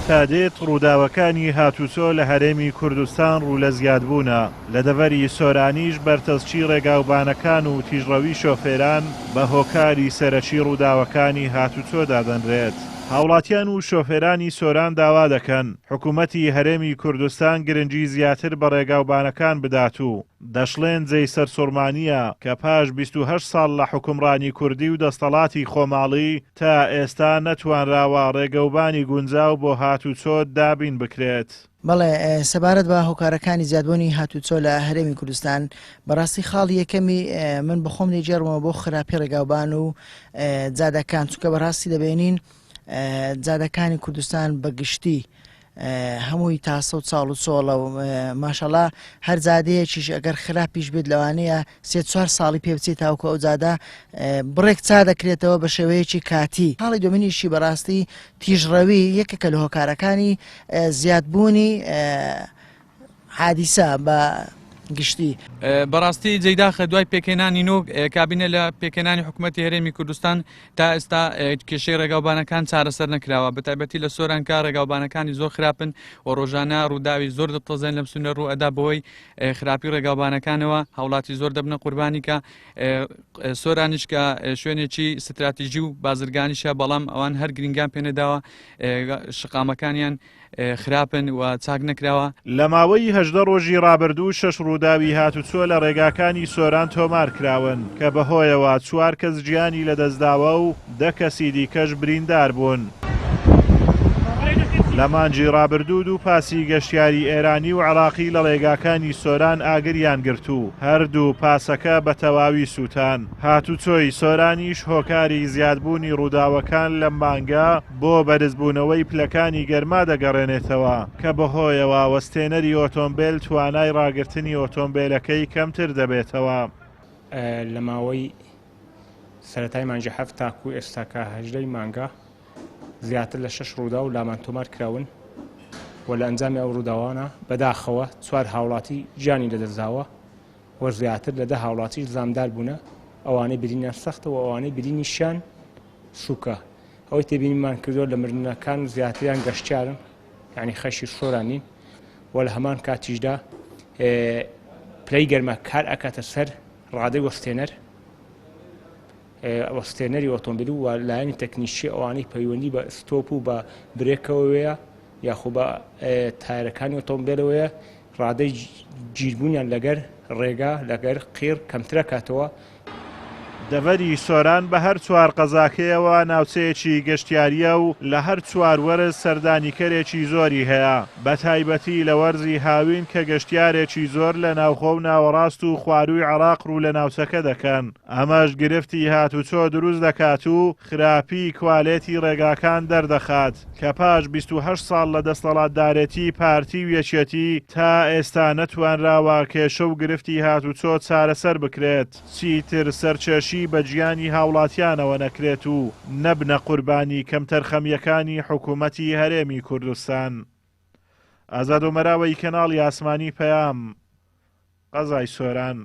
تا دێت ڕووداوەکانی هاتوچۆ لە هەرێمی کوردستان ڕوو لە زیادبوونە، لە دەڤەری سۆرانیش بەرتەسکی ڕێگاوبانەکان و تیژڕەوی شۆفێران بە هۆکاری سەرەکی ڕووداوەکانی هاتوچۆ دادەنرێت. هاوڵاتیان و شۆفێرانی سۆران داوا دەکەن، حکومەتی هەرێمی کوردستان گرنگی زیاتر بە ڕێگاوبانەکان بدات و دەشڵێن جێی سەرسوڕمانییە کە پاش 28 ساڵ لە حوکمڕانی کوردی و دەستەڵاتی خۆماڵی تا ئێستا نەتوانراوە ڕێگەوبانی گونجاو بۆ هاتوچۆ دابین بکرێت. بەڵێ، سەبارەت بە هۆکارەکانی زیادبوونی هاتوچۆ لە هەرێمی کوردستان، بەڕاستی خاڵی یەکەمی من بەخۆم دەیگێڕمەوە بۆ خراپی ڕێگاوبان و جادەکان، چونکە بەڕاستی دەبینین جادەکانی کوردستان بە گشتی هەمووی تاسە و چاڵ و چۆڵە و ماشەڵا هەر جادەیەکیش ئەگەر خراپیش بێت لەوانەیە سێ چوار ساڵی پێ بچێت تاوکو ئەو جادە بڕێک چا دەکرێتەوە بە شێوەیەکی کاتی. خاڵی دووەمینیشی بەڕاستی تیژڕەوی یەکێکە لە هۆکارەکانی زیادبوونی حادیسە بە گشتی. بەڕاستی جێی داخە دوای پێکهێنانی نۆ کابینە لە پێکهێنانی حکوومەتی هەرێمی کوردستان تا ئێستا کێشەی ڕێگاوبانەکان چارەسەر نەکراوە بەتایبەتی لە سۆران کە ڕێگاوبانەکانی زۆر خراپن و ڕۆژانە ڕووداوی زۆر دڵتەزێن لەم سنوورە ڕوو ئەدا بەهۆی خراپی ڕێگاوبانەکانەوە هاوڵاتی زۆر دەبنە قوربانی کە سۆرانیش کە شوێنێکی ستراتیژی و بازرگانیشە بەڵام ئەوان هەر گرنگیان پێنەداوە شقامەکانیان خراپن و چاک نەکراوە. لە ماوەی 18 ڕۆژی ڕابردوو شەش ڕووداوی هاتوچۆ لە ڕێگاکانی سۆران تۆمارکراون کە بەهۆیەوە چوار کەس گیانی لەدەستداوە و دە کەسی دیکەش بریندار بوون. لە مانگی ڕابردوو دوو پاسی گەشتیاری ئێرانی و عێراقی لە ڕێگاکانی سۆران ئاگریان گرت و هەردوو پاسەکە بە تەواوی سووتان. هاتوچۆی سۆرانیش هۆکاری زیادبوونی ڕووداوەکان لەم مانگە بۆ بەرزبوونەوەی پلەکانی گەرما دەگەڕێنێتەوە کە بەهۆیەوە وەستێنەری ئۆتۆمبێل توانای ڕاگرتنی ئۆتۆمبێلەکەی کەمتر دەبێتەوە. لە ماوەی سەرەتای مانگی حەفت تاکوو ئێستا کە هەژدەی مانگە زیاتر لە شەش ڕووداو لامان تۆمار کراون و لە ئەنجامی ئەو ڕووداوانە بەداخەوە چوار هاوڵاتی گیانی لەدەستداوە و زیاتر لە دە هاوڵاتیش زامدار بوونە، ئەوانەی برینیان سەختە و ئەوانەی برینیشیان سووکە. ئەوەی تێبینیمان کردووە لە مردنەکان زیاتریان گەشتیارن، یانی خەشی سۆران نین و لە هەمان کاتیشدا پلەی گەرما کار ئەکاتە سەر ڕادەی وەستێنەر وەستێنەری ئۆتۆمبیل و لایەنی تەکنیکی ئەوانەی پەیوەندی بە ستۆپ و بە برێکەوەیە یاخۆ بە تایرەکانی ئۆتۆمبیلەوەیە ڕادەی گیربوونیان لەگەر ڕێگا لەگەر قیڕ کەمترەکاتەوە. دەڤەری سۆران بە هەر چوار قەزاکەیەوە ناوچەیەکی گەشتیارییە و لە هەر چوار وەرز سەردانیکەرێکی زۆری هەیە، بەتایبەتی لە وەرزی هاوین کە گەشتیارێکی زۆر لە ناوخۆ و ناوەڕاست و خوارووی عێراق ڕوو لە ناوچەکە دەکەن، ئەمەش گرفتی هاتوچۆ دروست دەکات و خراپیی کوالێتی ڕێگاکان دەردەخات کە پاش 28 ساڵ لە دەستەڵاتدارێتی پارتی و یەکێتی تا ئێستا نەتوانراوە کێشە و گرفتی هاتوچۆ چارەسەر بکرێت، چیتر سەرکێشی بە گیانی هاوڵاتیانەوە نەکرێت و نەبنە قوربانی کەمتەرخەمییەکانی حکومەتی هەرێمی کوردستان. ئازاد ئۆمەراوەی کەناڵی ئاسمانی پەیام، قەزای سۆران.